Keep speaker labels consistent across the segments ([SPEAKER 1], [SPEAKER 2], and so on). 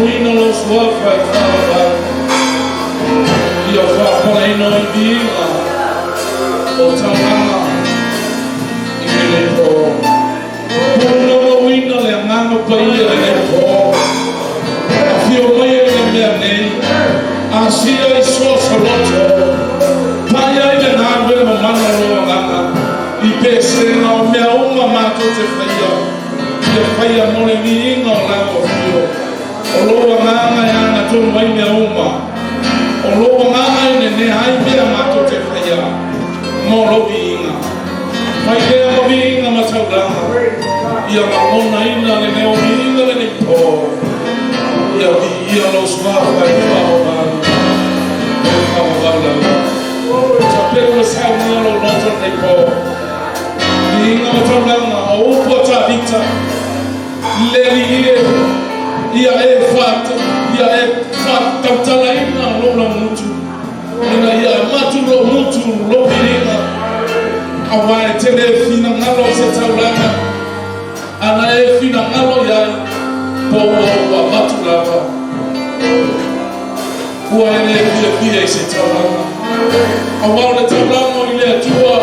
[SPEAKER 1] faamanuina lou suafa e faavavau, ia faapaleina ai viiga o taulaga i lenei po. Punaunauina le agaga paia i lenei po. Afio mai i le mea nei, asia i so o se loto, pai ai le galuega mamana o lou agaga, i pesega o mea uma matou te faia, ia faia mo le viiga o lau afio. O lou agaga e agatonu ai mea uma, o lou agaga e nenea ai mea matou te faia, mo lou viiga. Fai lea ma viiga ma taulaga, ia lagonaina lenei o viiga lenei po, ia viia lou suafa e faavavau, e faavavau lava. Tapeu le saunia lou loto lenei po. Viiga ma taulaga, o upu a Tavita, le Alii e, ia e ia e faatautalaina lou laugutu, ina ia avatu lou gutu lou viiga, auā e te lē finagalo i se taulaga, ana e finagalo i ai, po ua ou avatu lava, ua e lē fiafia i se taulaga. Auā o le taulaga o i le Atua,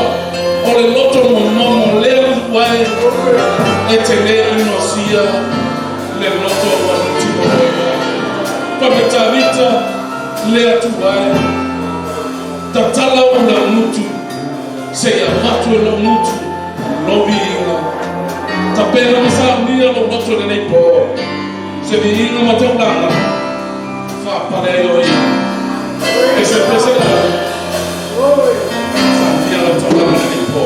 [SPEAKER 1] o le loto momomo lea uae e te lē inosia le loto ua nutimomoina. Pape Tavita, le Atua e, tatala ou laugutu, seia avatu e lou gutu lou viiga. Tapena ma saunia lou loto i lenei po, se viiga ma taulaga faapale ai oe. E se pese la saunia lau taulaga i lenei po.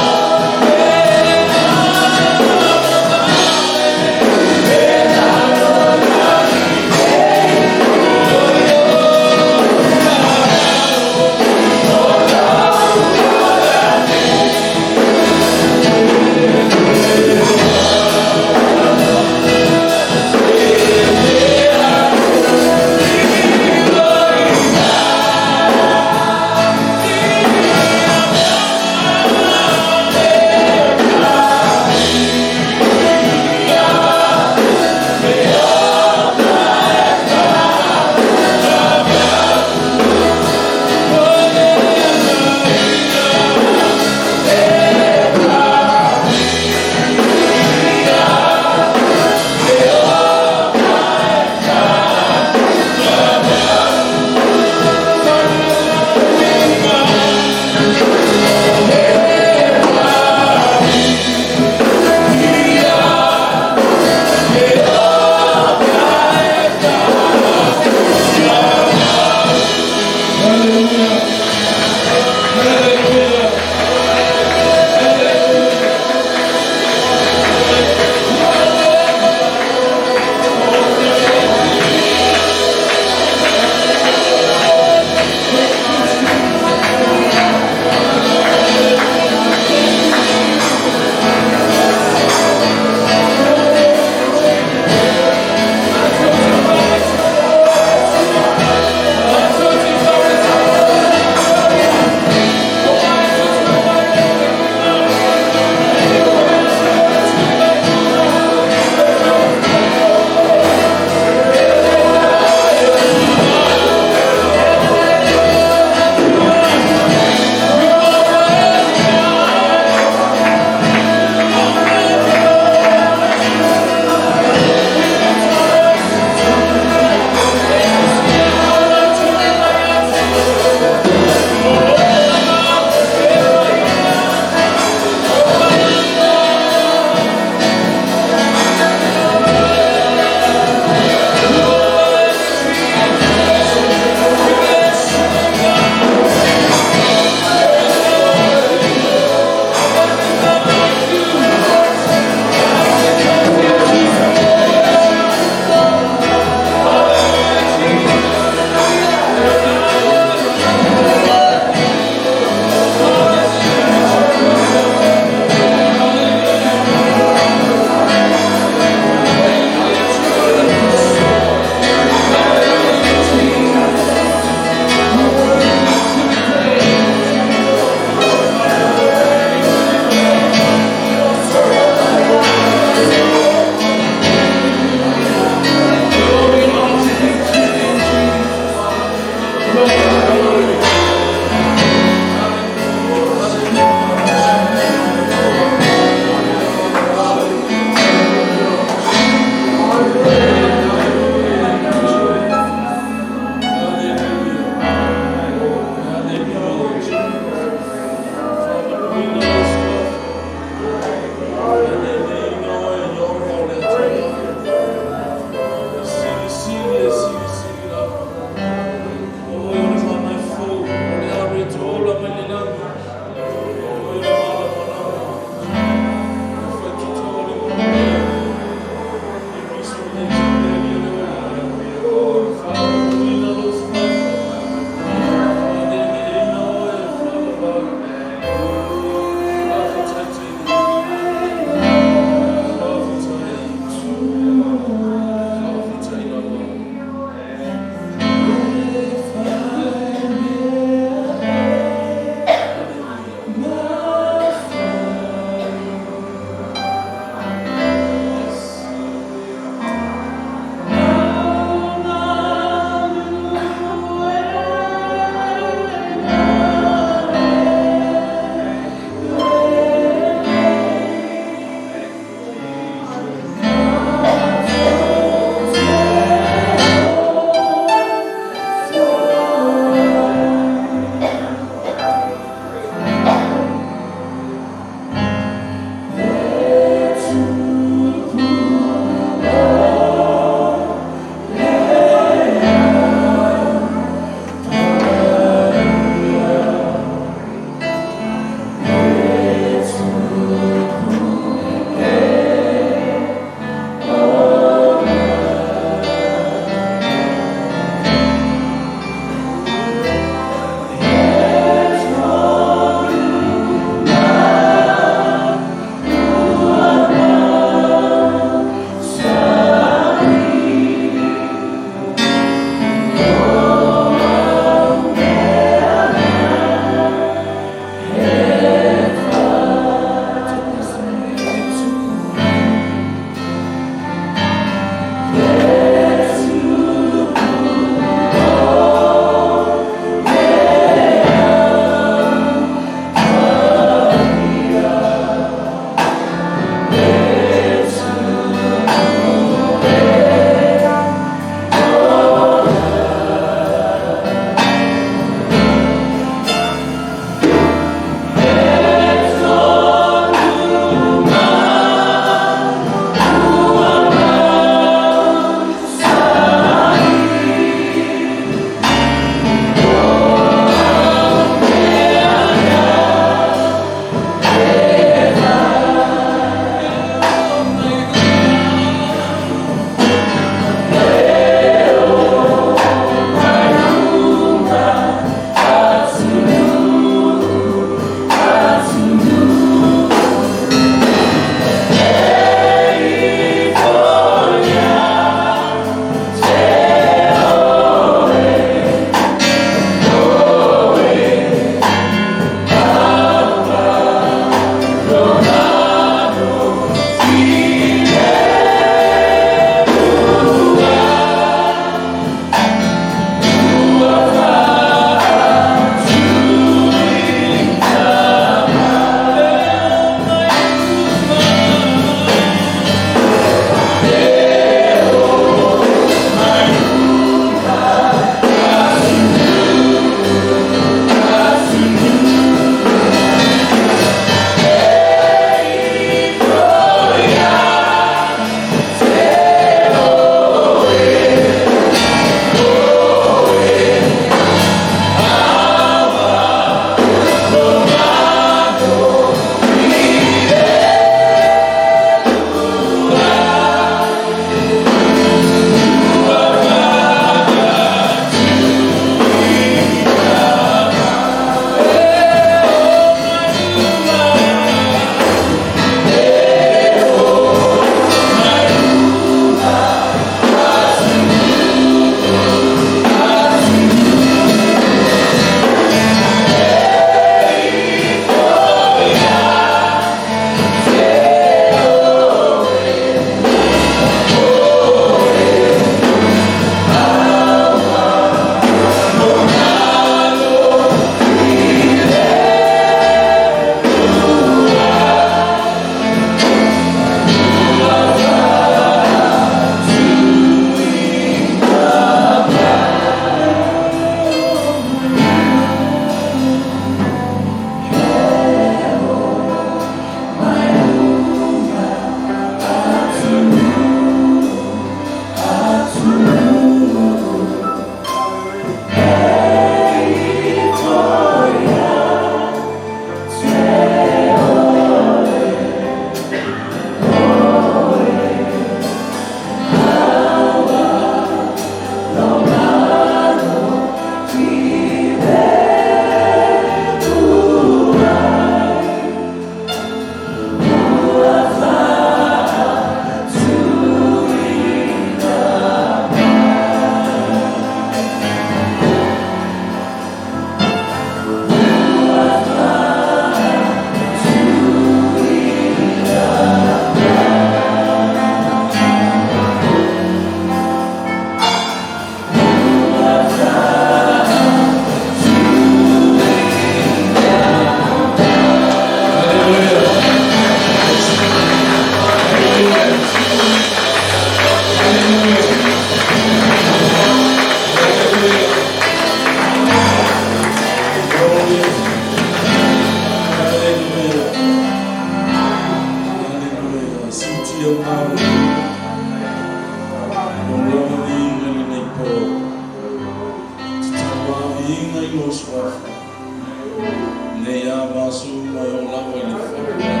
[SPEAKER 1] Nei lava ma aso uma e oo lava i le faavavau.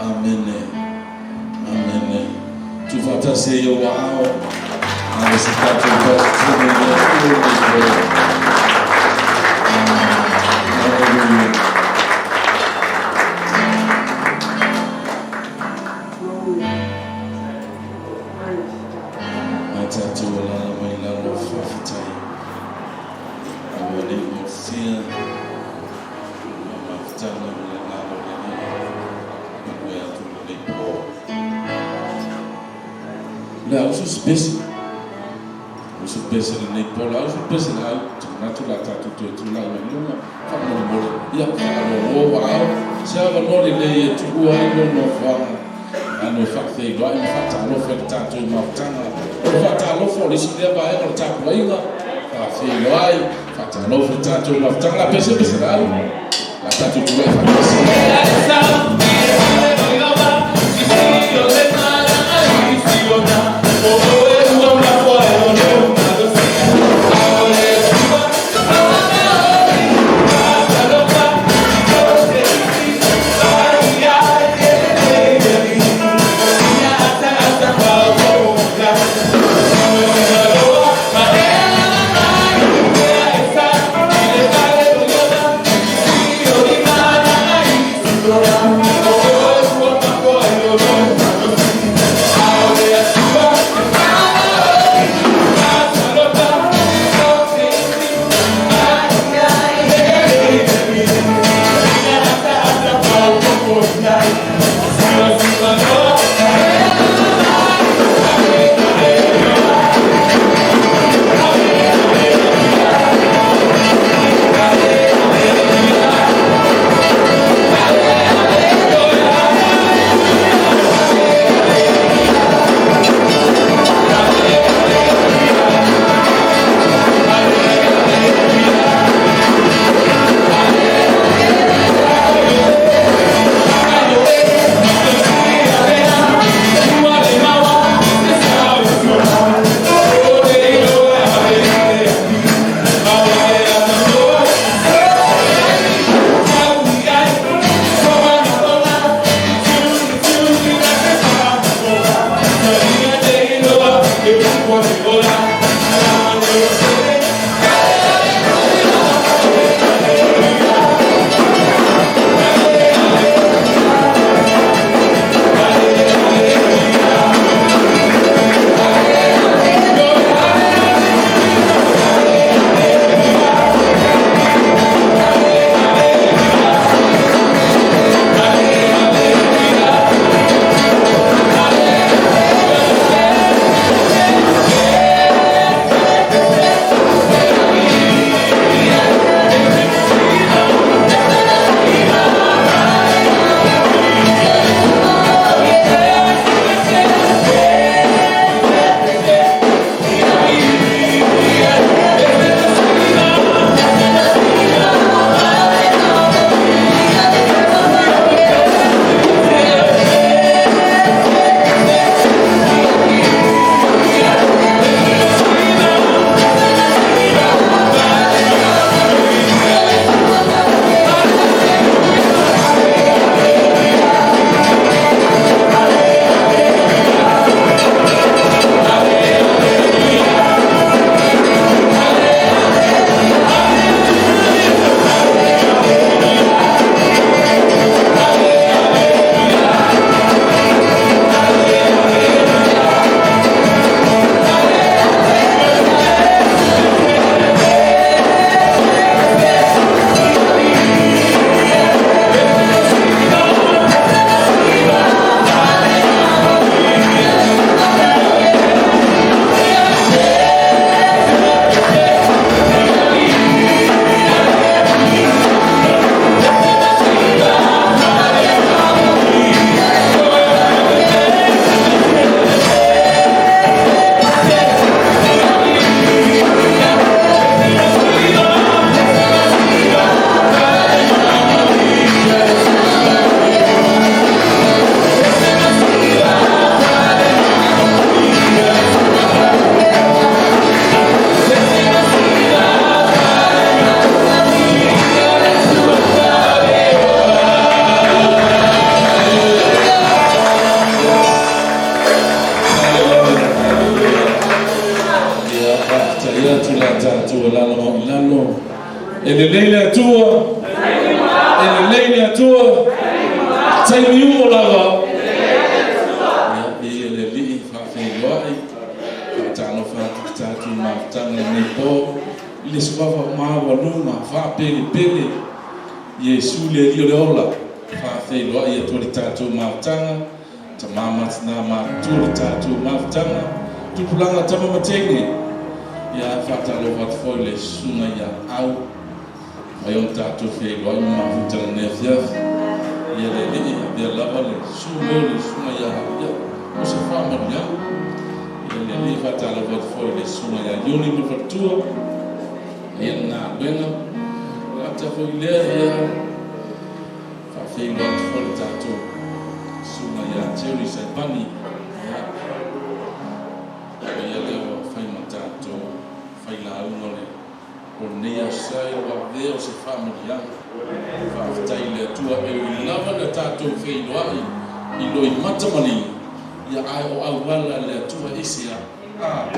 [SPEAKER 1] Amene. Amene. Tuufaatasi ai i ou aao, ave se tatou faafetai i le Atua i lenei po. Aleluia. Ae tatou alaala mai i lalo o faafetai aua ne i motusia ma mafutaga ma le Agaga o le Alii manuia atu i lenei po. O le a usu se pese, usu pese i lenei po, o le a usu pese le au, ou te manatu o le a tatou toe tulai mai luga, faamolemole, ia faaloalo ua ao, se avanoa lelei e tuua ai lou nofoaga, ano e faafeiloai ma faatalofa i le tatou mafutaga. O le faatalofa o le isi lea vaega o le tapuaiga, faafeiloai, faatalofa i le tatou mafutaga. La pese pese la au, la tatou tulai faatasi. lelei le Atua, e lelei le Atua, taimi uma lava. Ia, viia le Alii, faafeiloai, faatalofa atu i le tatou mafutaga i lenei po, i le suafa maualuga faapelepele, Iesu le Alii o le ola. Faafeiloai atu ai le tatou mafutaga, tama ma tina matutua le tatou mafutaga, tupulaga tama ma teine. Ia, faatalofa atu foi i le susuga ia Au, mafai ona tatou feiloai ma mafuta i lenei afiafi. Ia le Alii, avea lava le susu lea o le susuga ia Au, ia, o se faamanuiaga. Ia le Alii, faatalofa atu foi i le susuga ia Ioni ma le faletua, ia le galuega. Ata foi i lea, ia, faafeiloai atu foi i le tatou susuga ia Jerry Saipani, ia, o ia lea ua fai ma tatou failauga o le o lenei aso Sa, ua avea o se faamanuiaga. Faafetai i le Atua e ui lava ina tatou feiloai i loimata maliu, ia ae o auala a le Atua e ese lava. A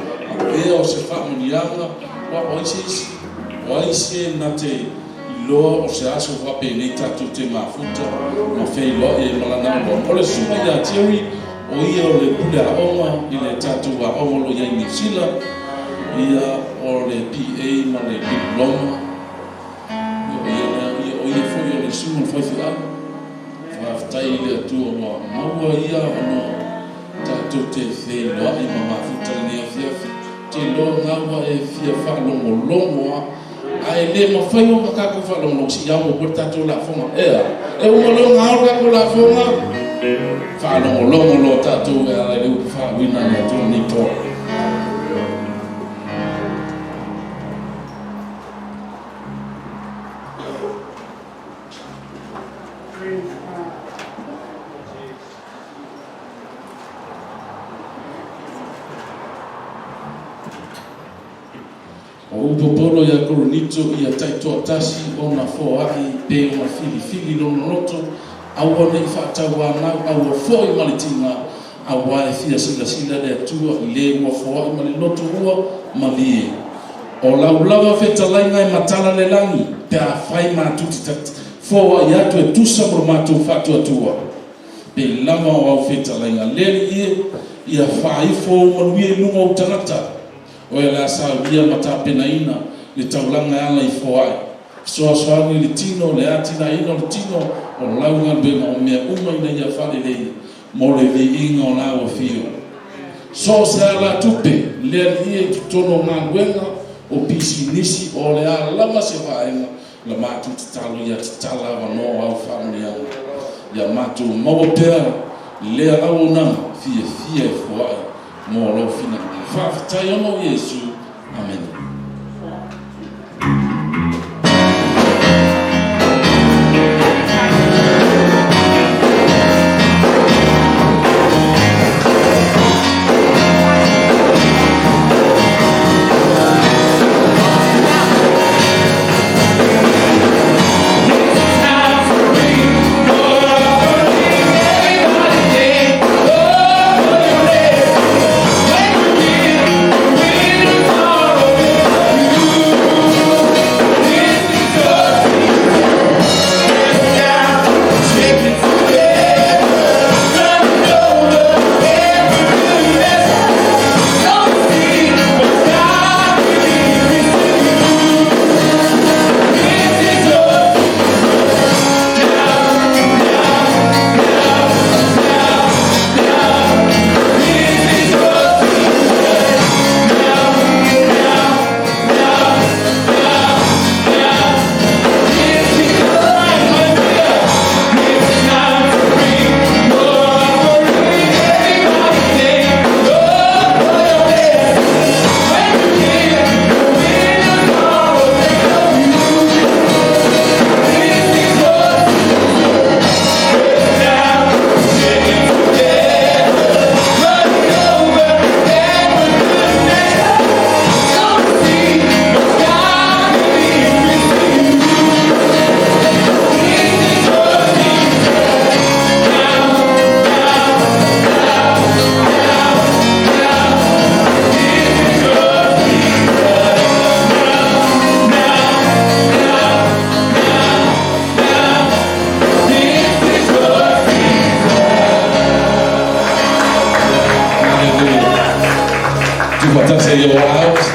[SPEAKER 1] avea o se faamanuiaga, aua o ai se isi, o ai se na te iloa o se aso faapenei tatou te mafuta ma feiloai ai ma lana auauna. O le susuga ia Jerry, o ia o le pule aoga i le tatou aoga o lo o i ai i Niu Sila, ia o le BA ma le Diploma, ia o ia lea, ia o ia foi o le susuga i le faifeau. Faafetai i le Atua ua maua ia avanoa tatou te feiloai ma mafuta i lenei afiafi. Ou te iloa o lena ua e fia faalogologo lava, ae le mafai ona tatou faalogologo se i ao muamua le tatou lafoga. Ea? E uma loa ona ao le tatou lafoga, faalogologo loa tatou e ala i le upu faauuina a le Atua i lenei po. O upu a Paulo ia Korinito, ia taitoatasi ona foai pe ona filifili lona loto, aua ne i faatauanau, aua foi ma le tiga, aua e fia silasila le Atua i le ua foai ma le loto ua malie. O lau lava fetalaiga e matala le lagi, pe afai matou te foai atu e tusa ma lo matou faatuatua. Pe lava o au fetalaiga le Alii e, ia faaifo ou manuia i luga o ou tagata. Oe o le a saunia ma tapenaina le taulaga e ala i foai. Fesoasoani i le tino, le atinaeina o le tino o lau galuega o mea uma ina ia faalelei mo le viiga o lau afio. So o se alatupe, le Alii e i totonu o galuega, o pisinisi, o le a lava se vaega, la matou tatalo ia tatala avanoa o au faamanuiaga ia matou maua pea lea auaunaga fiafia e foai mo lou finagalo. Faafetai ona o Iesu. Amene.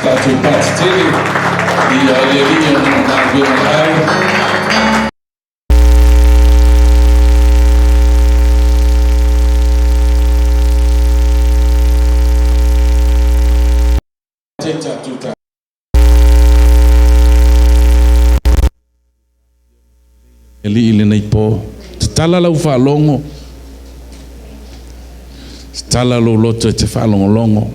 [SPEAKER 1] Tatou Patitele ia le Alii ona galuega ai. Alii lenei po, tatala lau faalogo, tatala lou loto e te faalogologo.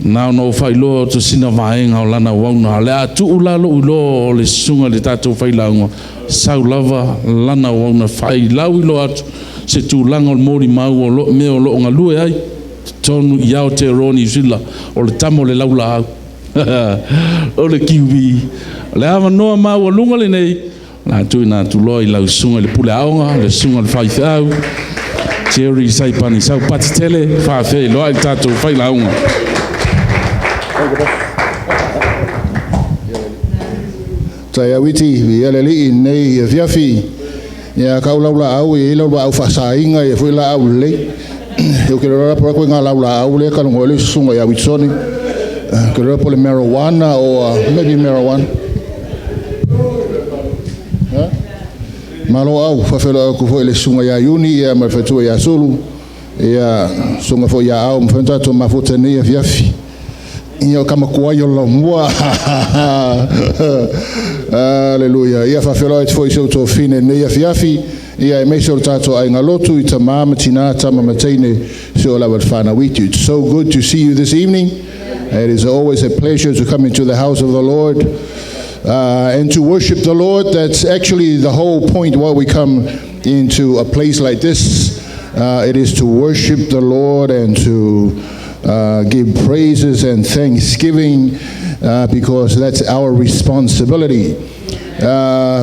[SPEAKER 1] Na ona ou faailoa atu sina vaega o lana auauna. O le a tuu la lou iloa o le susuga i le tatou failauga, sau lava lana auauna faailau iloa atu se tulaga o le molimau o lo, mea o lo o galue ai totonu i Aotearoa Niu Sila, o le tama o le laulaau o le kiwi. O le avanoa maualuga lenei la tuuina atu loa i lau susuga i le pule aoga, le susuga i le faifeau Jerry Saipani Sau Patitele, faafeiloai le tatou failauga.
[SPEAKER 2] Tai awiti ia le alii nei afiafi ia kau lau laau ia lau laau faasaina ia foi laau lelei. Ou te iloa po o ngā lau laau lea ka logo le susuga ia Witsoni. Ke iloa po o le marijuana or maybe marijuana. Malo au, faafeiloai atu foi i le susuga ia Iuni ia ma le faletua ia Sulu ia susuga foi ia Ao ma fai tatou mafuta nei afiafi. Ia o kamakuai o laumua. Aleluia. Ia faafeiloai atu foi i si ou tofine nei afiafi. Ia e meise o le tatou aiga lotu i tamā ma tinā, tama ma teine si o lava le whanau. It's so good to see you this evening. It is always a pleasure to come into the house of the Lord and to worship the Lord. That's actually the whole point why we come into a place like this. It is to worship the Lord and to give praises and thanksgiving because that's our responsibility.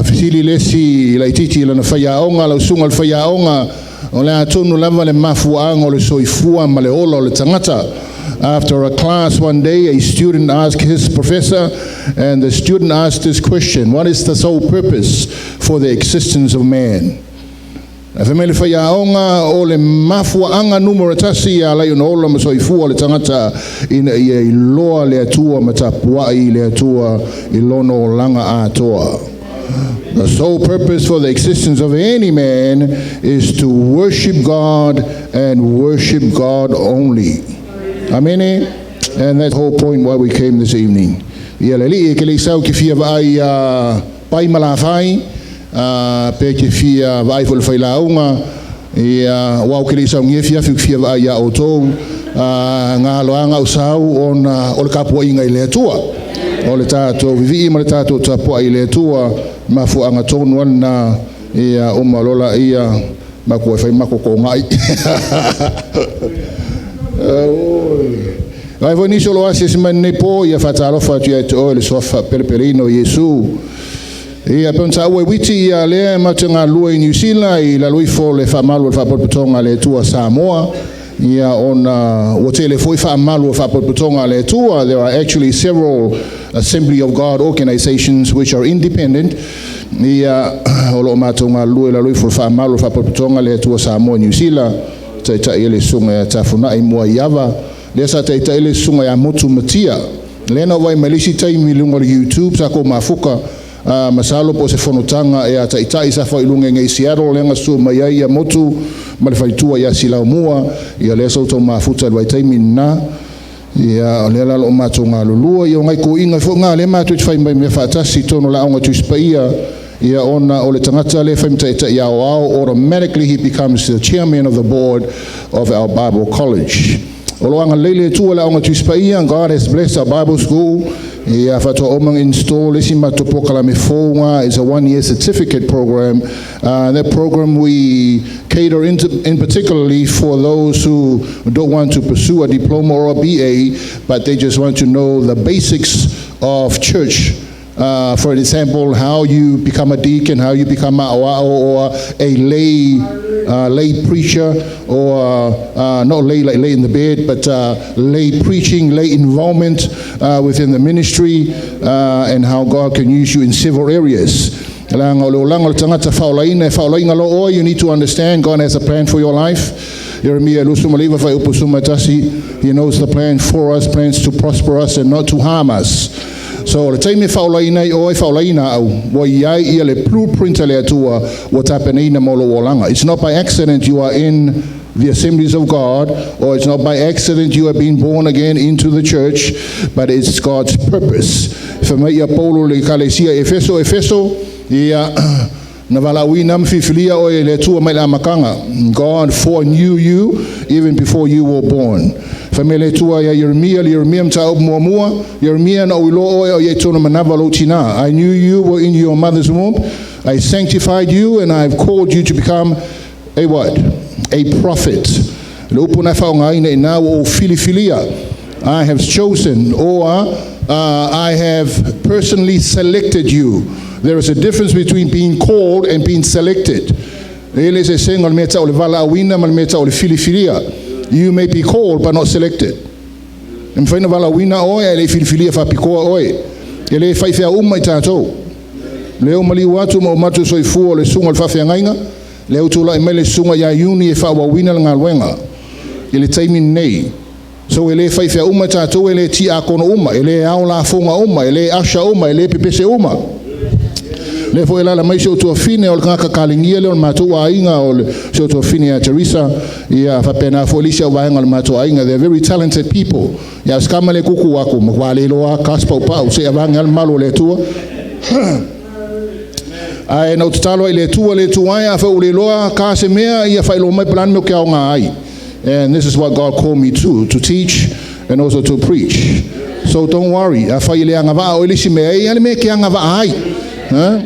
[SPEAKER 2] Fesili le isi laititi lana faiaoga, lau susuga le faiaoga, o le a tonu lava le mafuaaga o le soifua ma le ola o le tagata? After a class one day, a student asked his professor, and the student asked this question: "What is the sole purpose for the existence of man?" Ae fai mai le faiaoga, o le mafuaaga numera tasi ia lai ona ola ma soifua le tagata ina ia iloa le Atua ma tapuai i le Atua i lona olaga atoa. The sole purpose for the existence of any man is to worship God and worship God only. Amen. And that's the whole point why we came this evening. Ia le Alii e ke le sau ke fia vaai a pai ma lafai, pe ke fia vaai fo le failauga, ia wau ke le sau ngia fia fi fia vaai ia outou, ngā loanga o sau ona o le kapuainga i le Atua. O le tātou vivii ma le tātou tapua i le Atua, mafuaaga tonu ana ia uma lola ia makua e fai mako ko ngai. Oi. Ai foi nisi o lo asi mai nei po ia faatalofa atu ia te oe le suafa pelepeleina o Iesu. Ia pe ona ua witi ia lea ma te ngā lua i New Zealand i lalo ifo le faamalu o le Faalapotopotoga a le Atua Samoa. Ia ona ua tele foi faamalu o le Faalapotopotoga a le Atua. There are actually several Assembly of God organizations which are independent. Ia o lo o matou galulue i lalo ifo le faamalu o le Faalapotopotoga a le Atua Samoa New Zealand. Taitai le susuga ia Tafunai mua i ava. Lea sa taitai le susuga ia Motu Matia. Lea na vai mai le isi taimi i luga o le YouTube sa ko mafuka masalo po o se fonotaga e a taitai sa failuga i Seattle lea na sua mai ai ia Motu ma le faletua ia Silaumua ia lea sa outou mafuta i le vaitaimi lena. Ia o lea la o lo o matou galulua ia o nai toeaiina foi na lea matou te fai mai mea faatasi i totonu o le Aoga Tusi Paia ia ona o le tagata lea fai ma taitai aoao, automatically he becomes the chairman of the board of our Bible College. O lo agalelei le Atua le Aoga Tusi Paia. God has blessed our Bible school. Ia faatoa uma install isi matou polokalame fou nga is a 1 year certificate program. That program we cater into, in particularly for those who don't want to pursue a diploma or a BA, but they just want to know the basics of church. For example, how you become a deacon, how you become a aoao or a lay preacher, or not lay like lay in the bed, but lay preaching, lay involvement within the ministry, and how God can use you in several areas. Leaga o le olaga o le tagata faaolaina e faaolaina loa oe. You need to understand God has a plan for your life. Ieremia 29 fuaiupu 11. He knows the plan for us, plans to prosper us and not to harm us. So o le taimi e faaolaina ai oe, faaolaina au, ua i ai ia le blueprint a le Atua ua tapenaina mo lou olaga. It's not by accident you are in the Assemblies of God, or it's not by accident you have been born again into the church, but it's God's purpose. Fai mai ia Paulo i le Ekalesia Efeso, Efeso, ia na valaauina ma filifilia oe e le Atua mai le amataga. God foreknew you even before you were born. Fai mai le Atua ia Ieremia, le Ieremia mataupu muamua, Ieremia na ou iloa oe o i ai totonu manava o lou tinā. I knew you were in your mother's womb. I sanctified you and I have called you to become a what? A prophet. Le upu na faaaogaina i ina ua ou filifilia. I have chosen or I have personally selected you. There is a difference between being called and being selected. E le eseesega o le mea tau o le valaauina ma le mea tau o le filifilia. You may be called but not selected. E mafai ona valaauina oe ae le i filifilia faapitoa oe. E le faifeau uma i tatou. Lea ua maliu atu ma o matou soifua o le susuga o le faafeagaiga, lea ua tulai mai le susuga ia Iuni e faaauauina le galuega i le taimi lenei. So e le faifeau uma tatou, e le tiakono uma, e le ao lafoga uma, e le usher uma, e le pepese uma. Lea foi e alaala mai si ou tuafafine o le tagata kaligia lea o le matou aiga o le si ou tuafafine ia Teresa, ia faapena foi le isi au vaega o le matou aiga. They are very talented people. Ia sikama le kuku aku, ma le iloa kas pau pau, se avage ale malu o le Atua. Ae na ou tatalo ai i le Atua, le Atua e, afai ua le iloa ka se mea, ia faailoa mai po o le a le mea ou te aoga ai. And this is what God called me to teach and also to preach. So don't worry, afai e le agavaa oe i le isi mea, e i ai le mea e te agavaa ai. Huh?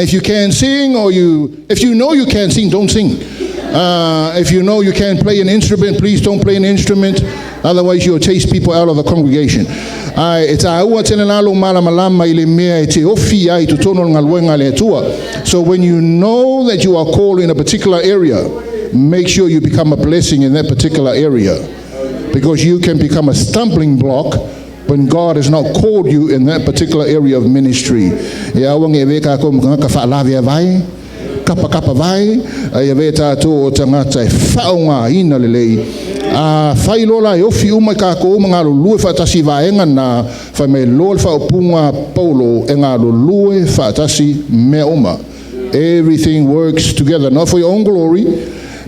[SPEAKER 2] If you can't sing or you, if you know you can't sing, don't sing. If you know you can't play an instrument, please don't play an instrument. Otherwise, you'll chase people out of the congregation. Ae e tāua tele la lou malamalama i le mea e te ofi ai i totonu o le galuega a le Atua. So when you know that you are called in a particular area, make sure you become a blessing in that particular area. Because you can become a stumbling block when God has not called you in that particular area of ministry. E aua ne i avea tatou ma tagata faalaveavae, kapakapa vae, ae avea tatou o tagata e faaaogaina lelei. Afai loa la e ofi uma i tatou ma galulue faatasi i vaega na, fai mai loa le faaupuga a Paulo e galulue faatasi mea uma. Everything works together, not for your own glory,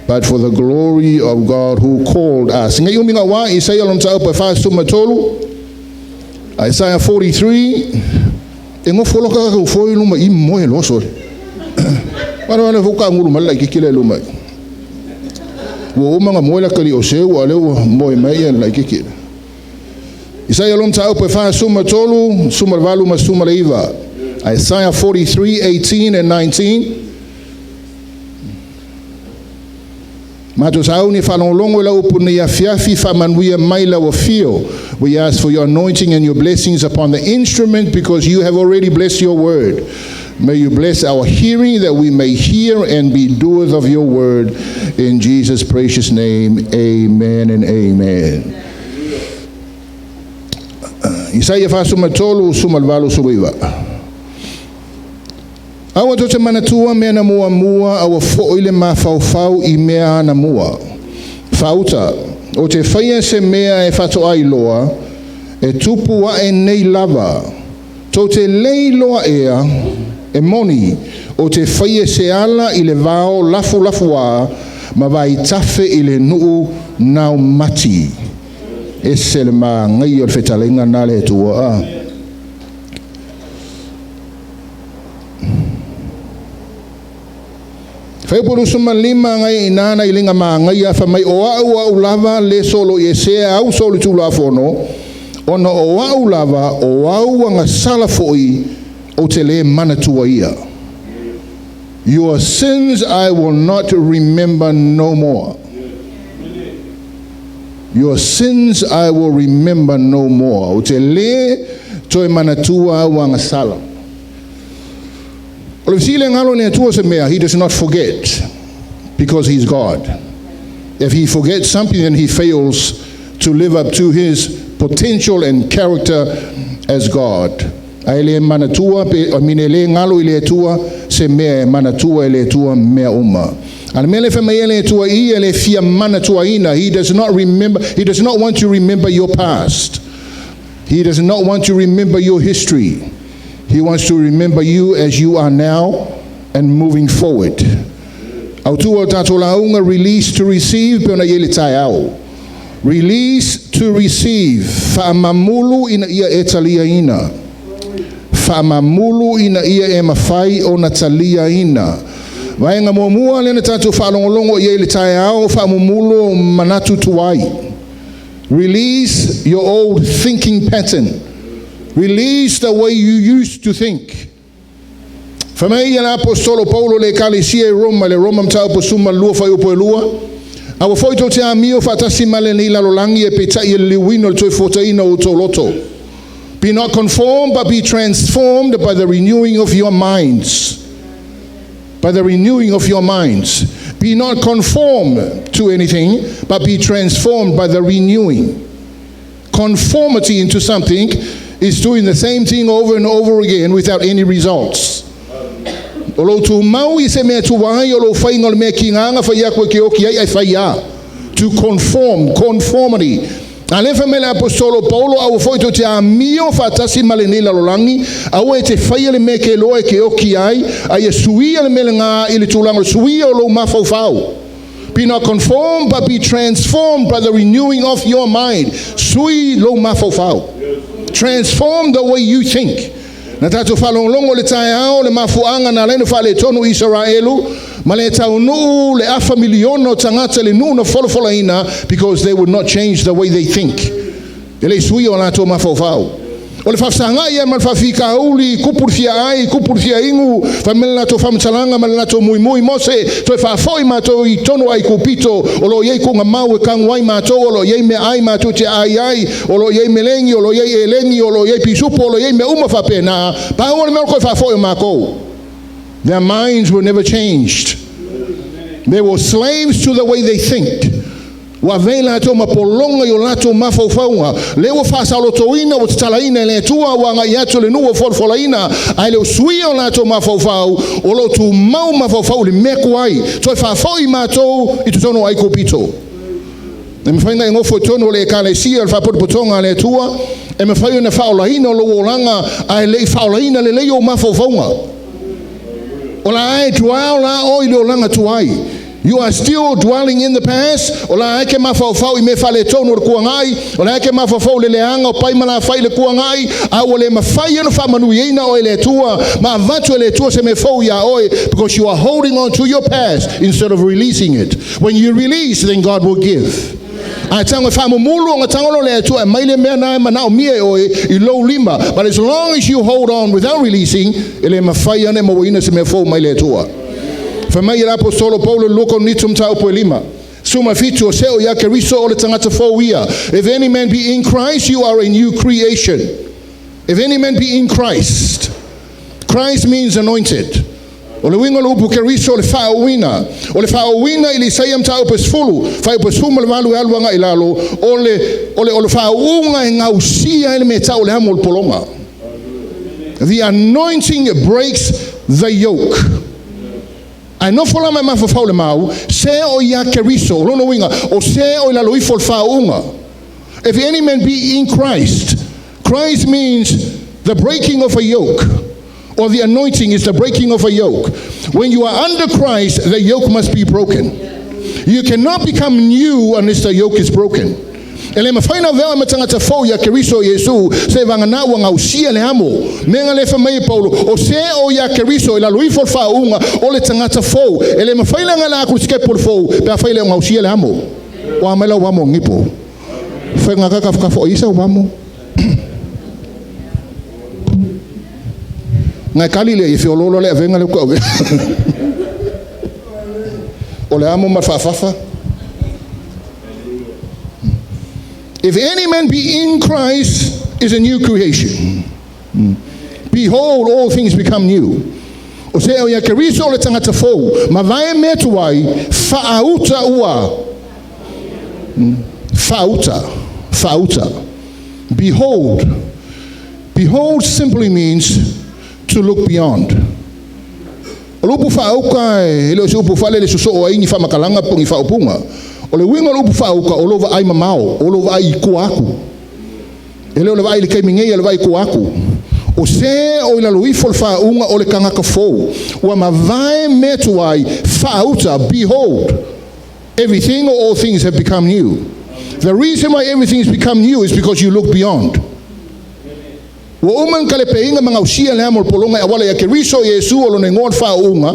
[SPEAKER 2] but for the glory of God who called us. Ngai umi ngā wā, Isaia lona mataupu e 43, Isaiah 43, e nofo loa ka foi i luma i moe loa sole. Wale wale fou kaagulu mai le laitiiti lea i luma i. Ua uma ona moe le atalii o Seu, a o lea ua moe mai le laitiiti lea. Isaia lona mataupu e 43, 18 ma 19. Isaiah 43, 18 and 19. Matou sauni e faalogologo i lau upu i lenei afiafi, faamanuia mai lau afio. We ask for your anointing and your blessings upon the instrument because you have already blessed your word. May you bless our hearing that we may hear and be doers of your word. In Jesus' precious name, amen and amen. Isaia 43, 18, 19. Aua tou te manatua mea na muamua, aua foi le mafaufau i mea anamua. Faauta, ou te faia se mea e faatoa iloa, e tupu ae nei lava. Tou te le iloa ea, e moni, ou te faia se ala i le vao lafulafuā ma vaitafe i le nuu naumati. Ese le manaia o le fetalaiga lena a le Atua. A. Fuaiupu 25 ngai i ina nai liga magaia fai mai o au au lava le solo i esea au solo Tulafono ona o au lava o au agasala foi ou te le manatua ia. Your sins I will not remember no more. Your sins I will remember no more. Ou te le toe manatua au agasala. O le fesili le galo i le Atua se mea, He does not forget because He's God. If He forgets something, then He fails to live up to His potential and character as God. Ae le manatua pe I mean e le galo i le Atua se mea e manatua e le Atua mea uma. A le mea le fai mai e le Atua ia le fia manatuaina. He does not remember, he does not want to remember your past. He does not want to remember your history. He wants to remember you as you are now and moving forward. Autu o tatou lauga, release to receive, pe ona i le taeao. Release to receive. Faamamulu ina ia e taliaina. Faamamulu ina ia e mafai ona taliaina. Vaega muamua lena tatou faalogologo i ai le taeao, faamumulo manatu tuai. Release your old thinking pattern. Release the way you used to think. Fai mai ia le Aposetolo Paulo le Ekalesia i Roma, le Roma mataupu 12 fuaiupu e 2, Aua foi tou te amio faatasi ma lenei lalolagi e peitai e liliuina o le toefuataina o outou loto. Be not conformed, but be transformed by the renewing of your minds. By the renewing of your minds. Be not conformed to anything, but be transformed by the renewing. Conformity into something is doing the same thing over and over again without any results. O lou tumau i se mea tuai, o lou faiga o le mea kigāga fai aku e ke oki ai, ai fai a. To conform, conformity. A lea fai mai le Aposetolo Paulo, aua foi tou te amio faatasi ma lenei lalolagi, aua e te faia le mea ke loa e ke oki ai, a ia suia le mea lena i le tulaga o le suia o lou mafaufau. Be not conformed, but be transformed by the renewing of your mind. Sui lou mafaufau. Transform the way you think. Na tatou faalogologo le taeao le mafuaaga na ala ai ona faaletonu Isaraelu ma le taunuu le afa miliona o tagata i le nuu na folafolaina because they would not change the way they think. E le i suia o latou mafaufau. O le faafesagai ia ma le faafitauli, kupu le fia ai, kupu le fia inu, fai mai le latou faamatalaga ma le latou muimui, Mose, toe faafoi matou i totonu o Aikupito, o lo o i ai kuga mau e kanu ai matou, o lo o i ai meaai matou te aai ai, o lo o i ai melegi, o lo o i ai elegi, o lo o i ai pisupo, o lo o i ai mea uma faapena, pau o le mea o le toe faafoi o matou. Their minds were never changed. They were slaves to the way they think. Ua avea i latou ma pologa i o latou mafaufauga. Lea ua faasaolotoina, ua tatalaina e le Atua, ua agai atu le nuu ua folafolaina, ae le o suia o latou mafaufau, o lo o tumau mafaufau i le mea tuai. Toe faafoi matou i totonu o Aikupito. E mafai ona e nofo i totonu o le Ekalesia o le Faapotopotoga a le Atua, e mafai ona faaolaina lou olaga, ae le i faaolaina lelei ou mafaufauga. O la e dwell la oe i le olaga tuai. You are still dwelling in the past. O la e ke mafaufau i mea faaletonu o le kuagai. O la e ke mafaufau i le leaga o pai ma lafai i le kuagai. A ua le mafai ona faamanuiaina oe e le Atua ma avatu e le Atua se mea fou iā oe because you are holding on to your past instead of releasing it. When you release, then God will give. Ae tago e faamumulu ona tago loa le Atua e aumai le mea na e manaomia e oe i lou lima. But as long as you hold on without releasing, e le mafai ona e mauaina se mea fou mai le Atua. Fai mai le Aposetolo Paulo i le 2 Korinito mataupu e 5, 17, o se o ia Keriso o le tagata fou ia. If any man be in Christ, you are a new creation. If any man be in Christ. Christ means anointed. O le uiga o le upu Keriso o le faaouina. O le faaouina i le Isaia mataupu e 10, fuaiupu e 18 e alu agai i lalo, o le, o le, o le faauuga e gausia ai le mea tau o le amo o le pologa. The anointing breaks the yoke. Ae nofo la ma e mafaufau le mau, se o ia Keriso, o lona uiga, o se o i lalo ifo o le faauuga. If any man be in Christ, Christ means the breaking of a yoke, or the anointing is the breaking of a yoke. When you are under Christ, the yoke must be broken. You cannot become new unless the yoke is broken. E le mafai ona avea oe ma tagata fou ia Keriso Iesu se vagana ua gausia le amo. Mea le fai mai e Paulo, o se o ia Keriso i lalo ifo o le faauuga o le tagata fou. E le mafai la ngala aku le sikepu o le fou pe afai le o gausia le amo. O a mai lau amo ngipo. Fai ngā kaka whakawha o isa o amo. Ngai kali le i whiololo le avenga le uka O le amo ma whawhawha. If any man be in Christ, is a new creation. Behold, all things become new. O se o ia Keriso o le tangata fou, ma vae mea tuai, whaauta ua. Whaauta. Whaauta. Behold. Behold simply means to look beyond. O le upu faauka e le o se upu faalele sosoo ai ni faamatalaga po o ni faaupuga. O le uiga o le upu faauka o lou vaai mamao, o lou vaai i tua atu. E le o le vaai i le taimi nei, o le vaai i tua atu. O se o i lalo ifo o le faauuga o le tagata fou. Ua mavae mea tuai, faauta, behold, everything or all things have become new. The reason why everything has become new is because you look beyond. Ua uma ona talepeina ma gausia le amo o le pologa e auala ia Keriso Iesu o lona igoa o le faauuga,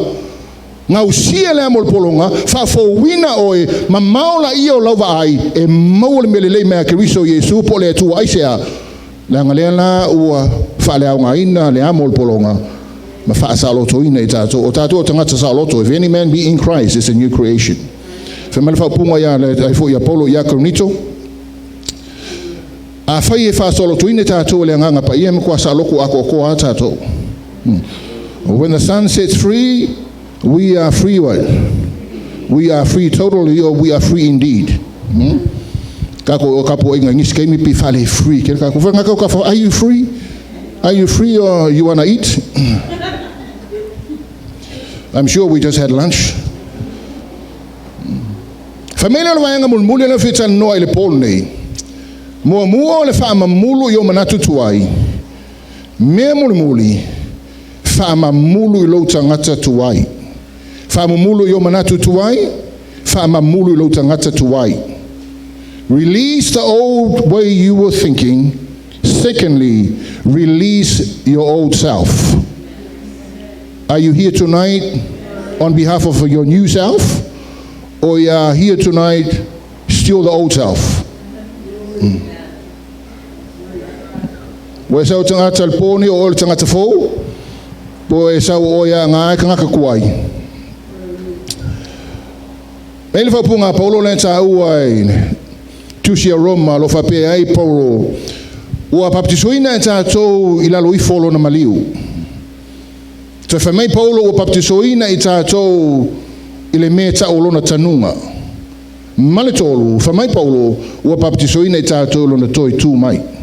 [SPEAKER 2] gausia le amo o le pologa, faafouina oe, mamao laia o lau vaai e maua le mea lelei mai a Keriso Iesu po o le Atua aisea? Leaga lea la ua faaleaogaina le amo o le pologa ma faasaolotoina i tatou. O tatou o tagata saoloto. If any man be in Christ is a new creation. Fai mai le faaupuga ia ai foi ia Paulo ia Korinito, Afai e faasaolotoina tatou e le Agaga Paia, e matua saoloto atoatoa lava tatou. When the Son sets free, we are free what? We are free totally or we are free indeed. Kako o kapo inga ngisi kaimi pi fale free. Ke kako fa ngaka ka are you free? Are you free or you wanna eat? I'm sure we just had lunch. Fai mai lea o le vaega mulimuli lea e fia talanoa i le po lenei. Muamua o le faamamulu i ou manatu tuai. Mea mulimuli, faamamulu i lou tagata tuai. Faamamulu i ou manatu tuai, faamamulu i lou tagata tuai. Release the old way you were thinking. Secondly, release your old self. Are you here tonight on behalf of your new self? Or you are here tonight still the old self? Ua e sau tagata le pō nei o oe o le tagata fou, po o e sau o oe a ngā e kangaka kuai. Nei le faaupuga a Paulo lea taua i le Tusi a Roma, lo faapea ai Paulo, ua baptisoina e tatou i lalo ifo o lona maliu. Toe fai mai Paulo ua baptisoina i tatou i le mea tau o lona tanuga. Ma le tolu, fai mai Paulo ua baptisoina i tatou i lona toe tu mai.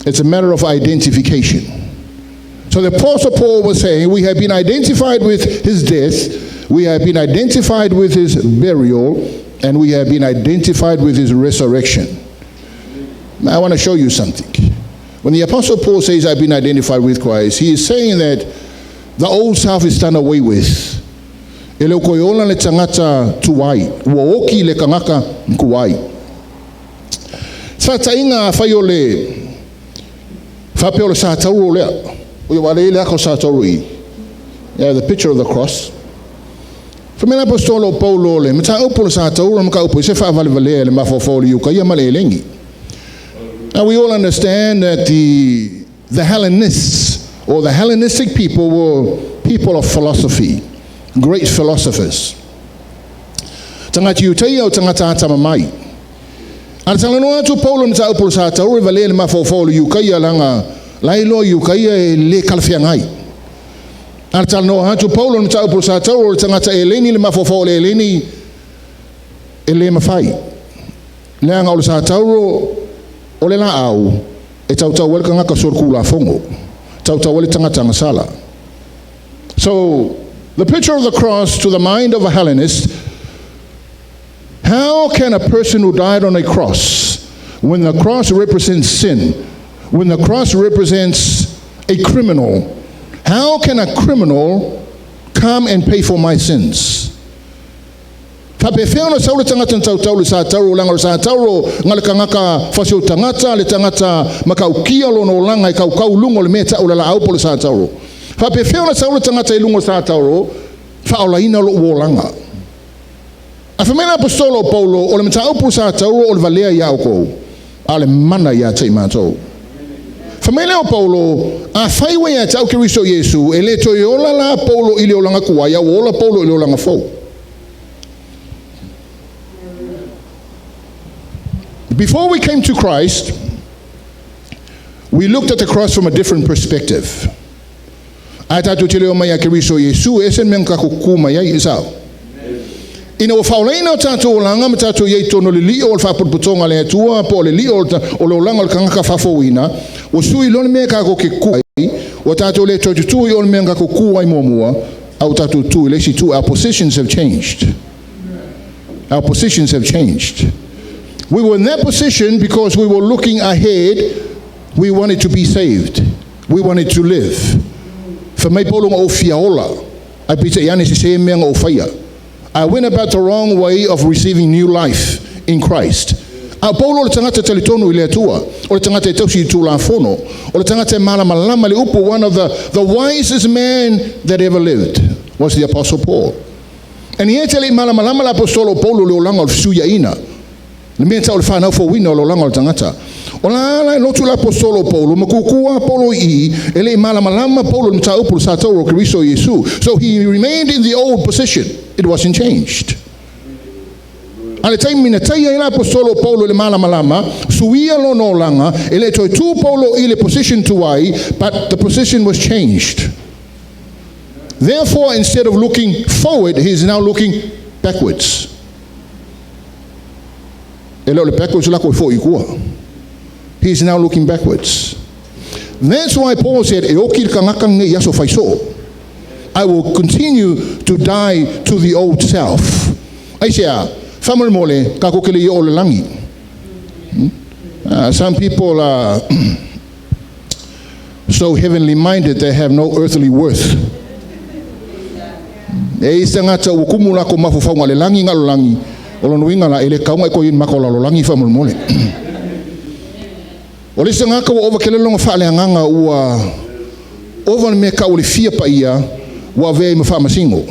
[SPEAKER 2] It's a matter of identification. So the Apostle Paul was saying we have been identified with his death, we have been identified with his burial, and we have been identified with his resurrection. Now I want to show you something. When the Apostle Paul says, I've been identified with Christ, he is saying that the old self is done away with. E le o koe ola le tagata tuai, ua oki le kangaka kuai. Faataʻiga afai o le faapea o le sa tauro lea. Oi ua le le aka o sa tauro i. Yeah, the picture of the cross. Fai mai le Aposetolo o Paulo le mataupu o le sa tauro le mataupu i se faavalevalea i le mafaufau o le Iukaia ma le Eleni. Now we all understand that the the Hellenists or the Hellenistic people were people of philosophy, great philosophers. Tagata Iutaia o tagata atamamai. A talanoa atu Paulo i le mataupu o le sa tauro e valea i le mafaufau o le Iukaia leaga la e iloa Iukaia e le talafeagai. A talanoa atu Paulo i le mataupu o le sa tauro o le tagata Eleni le mafaufau o le Eleni e le mafai. Leaga o le sa tauro o le laau e tautau ai le tagata solitulafono, tautau ai le tagata agasala. So, the picture of the cross to the mind of a Hellenist, how can a person who died on a cross, when the cross represents sin, when the cross represents a criminal, how can a criminal come and pay for my sins? Faapefea ona sau le tagata na tautau le sa tauro, leaga o le sa tauro na le tagata fasiou tagata, le tagata matautia lona olaga e kaukau i luga o le mea tau o le laau po o le sa tauro. Faapefea ona sau le tagata i luga o le sa tauro, faaolaina lou olaga. A fai mai le Aposetolo o Paulo, o le mataupu o le sa tauro o le valea iā outou, a o le mana iā te i matou. Fai mai lea o Paulo, Afai ua ia te au Keriso Iesu, e le toe ola la Paulo i le olaga tuai, a ua ola Paulo i le olaga fou. Before we came to Christ, we looked at the cross from a different perspective. Ae tatou te leo mai ia Keriso Iesu, e ese le mea na tatou kukū mai ai, e sao? Ina ua faaolaina o tatou olaga ma tatou i ai i totonu o le lio o le faapotopotoga a le Atua po o le lio o le olaga o le tagata faafouina, ua sui loa le mea tatou te tu ai, ua tatou le toe tutū i o le mea na tatou tu ai muamua, a ua tatou tu i le isi itu. Our positions have changed. Our positions have changed. We were in that position because we were looking ahead. We wanted to be saved. We wanted to live. Fai mai Paulo na ou fia ola, ae peitai ane sesē mea na ou faia. I went about the wrong way of receiving new life in Christ. A o Paulo o le tagata talitonu i le Atua, o le tagata e tausi i Tulafono, o le tagata e malamalama i le upu, one of the wisest men that ever lived was the Apostle Paul. And yet e le i malamalama le Aposetolo o Paulo i le olaga o le fesuiaiga, le mea tau o le fanau fouina o le olaga o le tagata. O la ala e lotu le Aposetolo o Paulo, ma kukua a Paulo i i, e le i malamalama Paulo i le mataupu o le satauro o Keriso Iesu. So he remained in the old position. It wasn't changed. A le taimi na taia ai le Aposetolo o Paulo i le malamalama, suia lona olaga, e le toe tu Paulo i le position tuai, but the position was changed. Therefore, instead of looking forward, he is now looking backwards. E le o le backwards lako e foi i tua. He is now looking backwards. That's why Paul said, e oki le tagata lenei i aso faisoo. I will continue to die to the old self. Aisea? Faamolemole, tatou te le i oo i le lagi. Some people are so heavenly minded they have no earthly worth. E i ai isi tagata ua tumu latou mafaufauga i le lagi na o le lagi, o lona uiga la, e le tatau ona e toe i le matou lalolagi faamolemole. O le isi tagata ua ova tele lona faaleagaga ua ova le mea tau o le fia paia ua avea ai ma faamasino.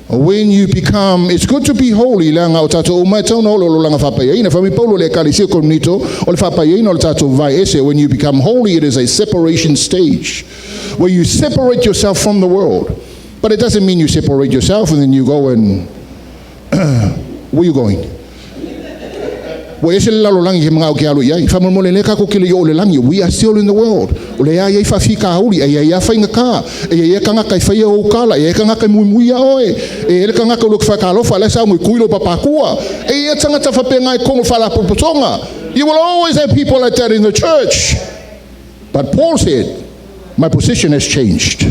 [SPEAKER 2] When you become, it's good to be holy, leaga o tatou uma e tatau ona ola i le olaga faapaiaina. Fai mai Paulo i le Ekalesia o Korinito, o le faapaiaina o le tatou vae ese. When you become holy, it is a separation stage where you separate yourself from the world. But it doesn't mean you separate yourself and then you go and where you going? Ua ese le lalolagi he manao ke alu i ai. Faamolemole lea tatou te le i oo i le lagi. We are still in the world. O lea e i ai faafitauli, e i ai lava faigata, e i ai lava tagata e faia ou tala, e i ai tagata e muimui ia oe, e i ai le tagata ua loto faatalofa, la e saunoa i tui lou papatua. E i ai lava tagata faapena i totonu o le faalapotopotoga. You will always have people like that in the church. But Paul said, my position has changed.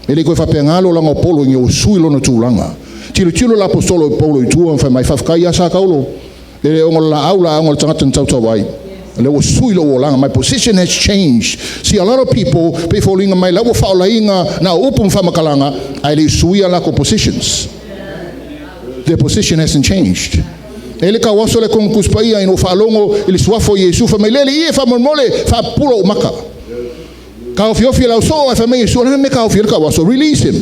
[SPEAKER 2] E le i toe faapena le olaga o Paulo ina ua sui lona tulaga. Tilotilo le aposetolo o Paulo i tua ma fai mai, Faafetai ia Sataulo, e le ona o le laau la ona o le tagata na tautau ai. O lea ua sui lou olaga. My position has changed. See, a lot of people, pei e foliga mai la ua faaolaina na o upu ma faamatalaga, ae le i suia latou positions. Their position hasn't changed. E le tauaso le Kono Tusi Paia ina ua faalogo i le suafa o Iesu, fai mai, Le Alii e, faamolemole, faapupula ou maka. Taofiofi e le ausoo, ae fai mai Iesu, O le a le mea e taofi ai le tauaso? Release him.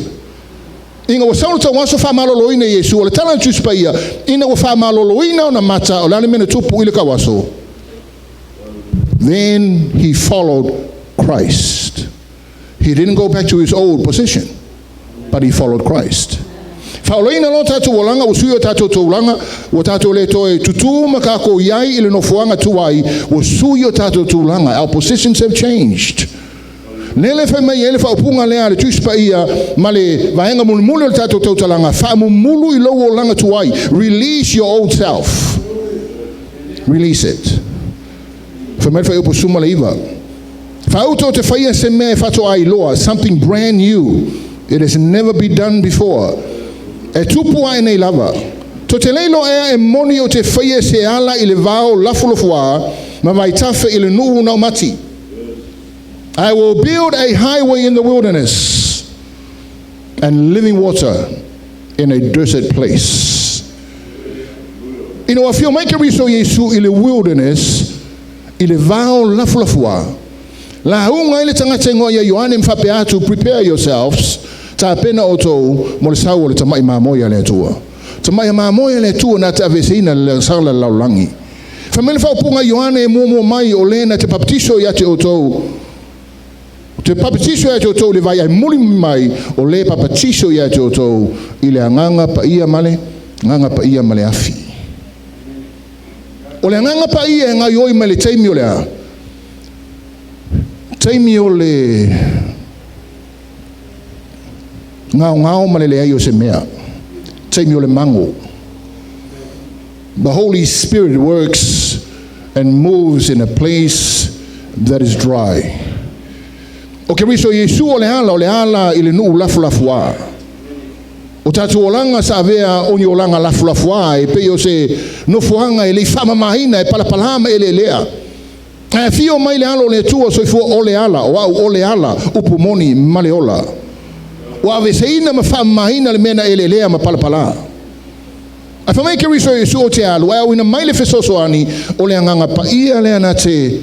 [SPEAKER 2] Ina ua sau le tauaso faamaloloina e Iesu, o le tala a le Tusi Paia, ina ua faamaloloina ona mata, o le a le mea na tupu i le tauaso? Then he followed Christ. He didn't go back to his old position, but he followed Christ. Faaolaina loa tatou olaga, ua sui o tatou tulaga, ua tatou le toe tutū ma tatou i ai i le nofoaga tuai, ua sui o tatou tulaga. Our positions have changed. Lele fai mai ai le faaupuga lea a le Tusi Paia ma le vaega mulimuli o le tatou tautalaga, faamumulu i lou olaga tuai. Release your old self. Release it. Fai mai le fuaiupu 19. Faauta o te faia se mea e faatoa iloa, something brand new, it has never been done before. E tupu ae nei lava. To te le iloa ea e moni o te faia se ala i le vao lafulafuā ma vaitafe i le nuu nau mati. I will build a highway in the wilderness and living water in a desert place. Ina ua afio mai Keriso Iesu i le wilderness, i le vao lafulafuā, lauga ai le tagata ingoa ia Ioane ma faapea atu, Prepare yourselves, tapena outou mo le sau o le tamai mamoe a le Atua. Tamai mamoe a le Atua na te aveeseina le sala le lalolagi. Fai mai le faaupuga a Ioane e muamua mai, o le na te papatiso ia te outou, te papatiso ia te outou i le vai, ae muli mai o le papatiso ia te outou i le Agaga Paia ma le Agaga Paia ma le afi. O le Agaga Paia e gaioi mai le taimi o le a? Taimi o le gaogao ma le leai o se mea. Taimi o le mago. The Holy Spirit works and moves in a place that is dry. O Keriso Iesu o le ala, o le ala i le nuu lafulafuā. O tatou olaga sa avea o ni olaga lafulafuā e pei o se nofoaga e le i faamamāina e palapalā ma eleelea. Ae afio mai le Alo o le Atua soifua o le ala, o au o le ala, upu moni ma le ola. Ua aveeseina ma faamamāina le mea na eleelea ma palapalā. Ae fai mai Keriso Iesu ou te alu, ae auina mai le fesoasoani o le Agaga Paia lea na te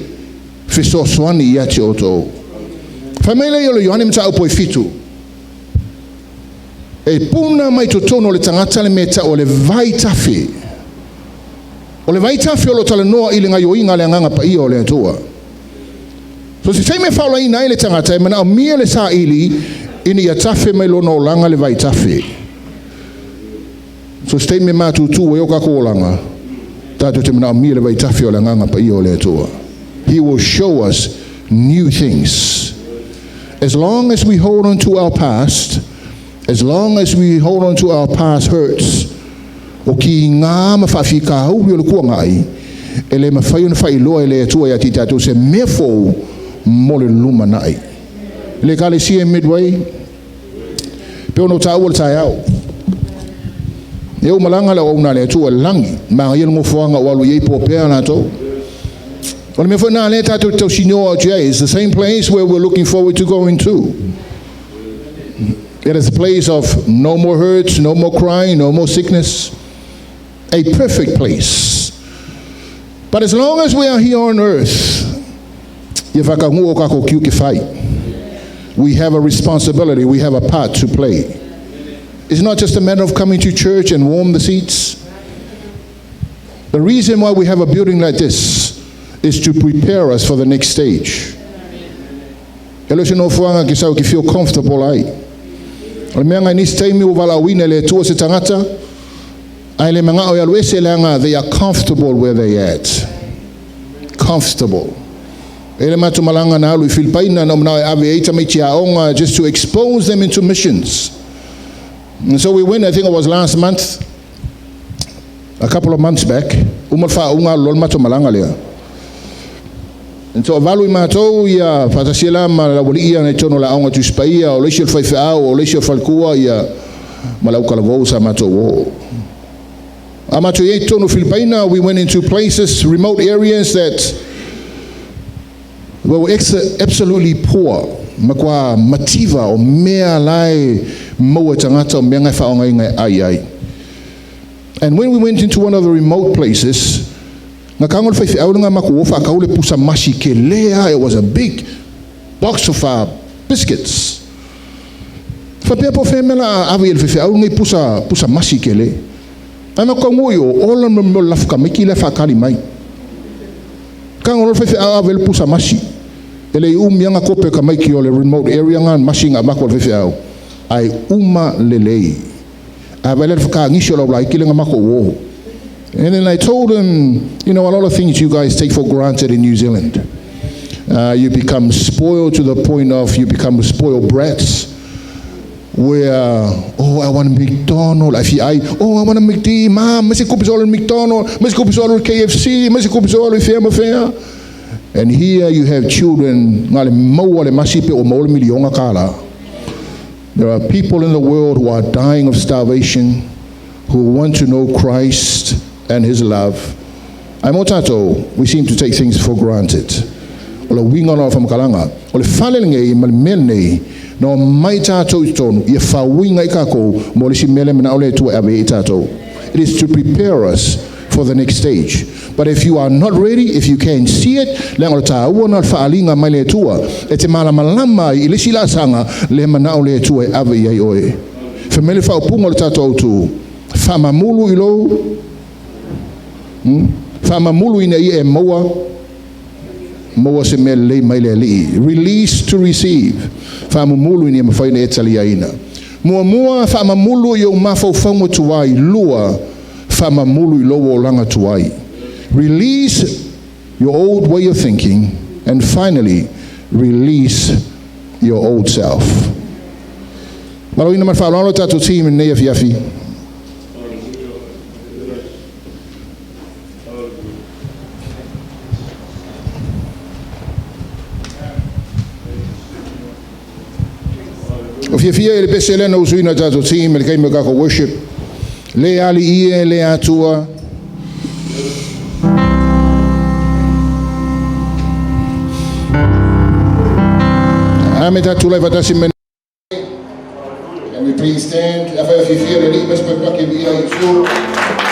[SPEAKER 2] fesoasoani ia te outou. Fai mai lea o le Ioane mataupu e 7. E puna mai totonu o le tagata le mea ta'u o le vaitafe. O le vaitafe o lo o talanoa i le gaioiga a le Agaga Paia o le Atua. So se taimi e faaolaina ai le tagata e manaomia le saili ina ia tafe mai lona olaga le vaitafe. So se taimi e matutu ai o kākou olaga, tatou te manaomia le vaitafe o le Agaga Paia o le Atua. He will show us new things. As long as we hold on to our past, as long as we hold on to our past hurts, o kigā ma faafitauli o le tuanai, e le mafai ona faailoa e le Atua ia te i tatou se mea fou mo le lumanai. Le Ekalesia Midway, pe ona o tāua le taeao. E ou malaga le auauna a le Atua i le lagi, manaia le nofoaga o alu i ai po o pea latou. O le mea foi lena lea tatou te tausinioa atu ai. It's the same place where we're looking forward to going to. It is a place of no more hurts, no more crying, no more sickness. A perfect place. But as long as we are here on earth, ia whakangu o kako kiu ke whai. We have a responsibility, we have a part to play. It's not just a matter of coming to church and warm the seats. The reason why we have a building like this is to prepare us for the next stage. E le o se nofoaga ke sau ke feel comfortable ai. O le mea ngai nisi taimi ua valaauina e le Atua se tagata, ae le manao e alu ese leaga they are comfortable where they at. Comfortable. E le matou malaga na alu i Filipaina na ou manao e ave ai tamaiti aoga just to expose them into missions. And so we went, I think it was last month, a couple of months back, uma le faauga alu loa le matou malaga lea. And so valu i matou ia faatasi la ma le aualii ia na i totonu o le aoga Tusi Paia, o le isi o le faifeau, o le isi o le falekua ia ma le autalavou sa matou o. A matou i ai i totonu o Filipaina, we went into places, remote areas that were absolutely poor. Matua mativa o mea la e maua e tagata o mea nga e faaaogaina e ai ai. And when we went into one of the remote places, na kago le faifeau le nga matou o faatau le pusa masi kele a, it was a big box of biscuits. Faapea po o fea mea o le a ave i ai le faifeau lenei pusa, pusa masi kele. Ae matou taunuu i o, ola le mea o le lafu tamaiti la e faatali mai. Kago loa le faifeau ave le pusa masi. E le i umi lava na kope tamaiti o le remote area nga masi na avatu e le faifeau, ae uma lelei. A vaai la i le whakaagisi o lau laiti le nga matou o. And then I told him, a lot of things you guys take for granted in New Zealand. You become spoiled to the point of you become spoiled brats. Where, oh, I want a McDonald. If I, oh, I want a McD, Mom, masi kupi solo McDonald, masi kupi solo KFC, masi kupi solo fea ma fea. And here you have children, nga le maua le masi pe o maua le milionga kālā. There are people in the world who are dying of starvation, who want to know Christ and His love. Ae mo tātou, we seem to take things for granted. O le uiga o lau faamatalaga, o le fale lenei ma le mea lenei, na omai tātou i totonu, ia faauiga ai kākou mo le isi mea lea manao le Atua e ave ai i tātou. It is to prepare us for the next stage. But if you are not ready, if you can't see it, leaga o le tāua na o le faaaliga mai le Atua, e te malamalama ai i le isi laasaga lea manao le Atua e ave i ai oe. Fai mai le faaupuga o le tatou autu, faamamulu i lou, faamamulu ina ia e maua, maua se mea lelei mai le Alii. Release to receive. Faamamulu ina ia mafai ona e taliaina. Muamua, faamamulu i ou mafaufauga tuai. Lua, faamamulu i lou olaga tuai. Release your old way of thinking, and finally, release your old self. Maloina ma le faaaloalo tatou team i lenei afiafi. Fiafia i le pese lea na usuina tatou team i le taimi o tatou worship. Le Alii e, le Atua. Ame tatou tulai faatasi me. Can we please stand? Afai o fiafia le Alii, mas pake i ia Iesu.